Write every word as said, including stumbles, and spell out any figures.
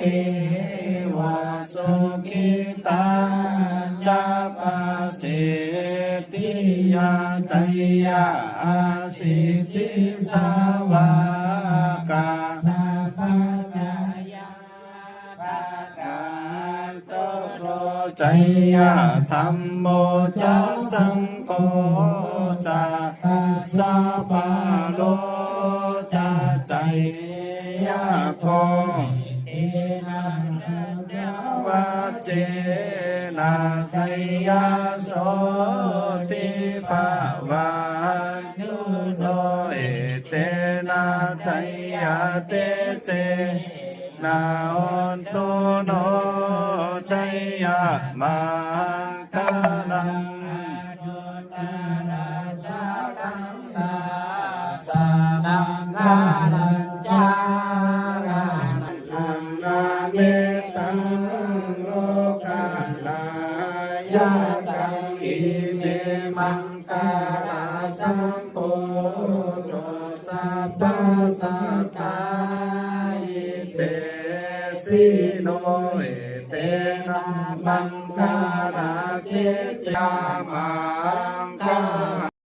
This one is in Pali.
devā sukhitā ca pasītiyā. Jaya siddhi sāvakā sabbā jaya sakkato jaya, dhammo ca saṅgho ca dasapālo ca jaya kho. Etena saccavajjena jaya sotthi bhava āyudo, etena jaya tejena hotu no jayamaṅgalaṃ. Anuttaraṃ saraṇaṃ sāsanaṃ, gaṇhañca raṇaṃ, nānetaṃ lokadhāyakaṃ, ime maṅ galasambodo sabbasatta hite sino, etena maṅgalakecena maṅ